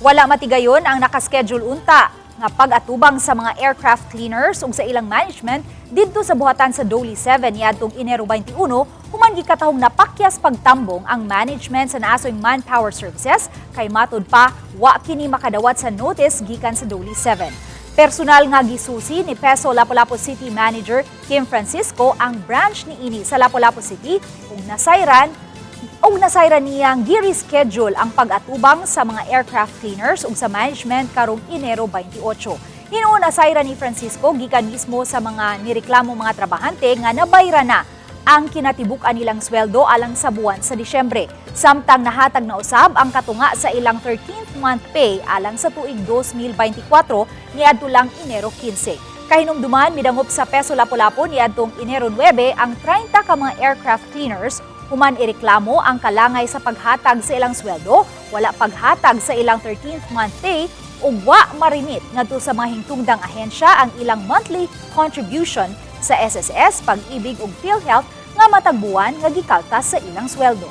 Wala matigayon ang nakaschedule unta nga pag-atubang sa mga aircraft cleaners ug sa ilang management didto sa buhatan sa Dole 7 niadtong Enero 21, human gikatahong napakyas pagtambong ang management sa naasoy Manpower Services kay matud pa wa kini makadawat sa notice gikan sa Dole 7. Personal nga gisusi ni Peso Lapu-Lapu City Manager Kim Francisco ang branch niini sa Lapu-Lapu City ug nasayran niyang gi-reschedule ang pag-atubang sa mga aircraft cleaners ug sa management karong Enero 28. Hinuon nasayran ni Francisco gikan mismo sa mga nireklamo mga trabahante nga nabayra na ang kinatibuk-an nilang sweldo alang sa buwan sa Disyembre. Samtang nahatag na usab ang katunga sa ilang 13th month pay alang sa tuig 2024 niadto lang Enero 15. Kahinumduman, midangop sa Peso Lapu-Lapu niadtong Enero 9 ang 30 ka mga aircraft cleaners human ireklamo ang kalangay sa paghatag sa ilang sweldo, wala paghatag sa ilang 13th month pay ug wa marimit ngadto sa mga hingtungdang ahensya ang ilang monthly contribution sa SSS, Pag-ibig ug PhilHealth nga matag buwan nga gikaltas sa ilang sweldo.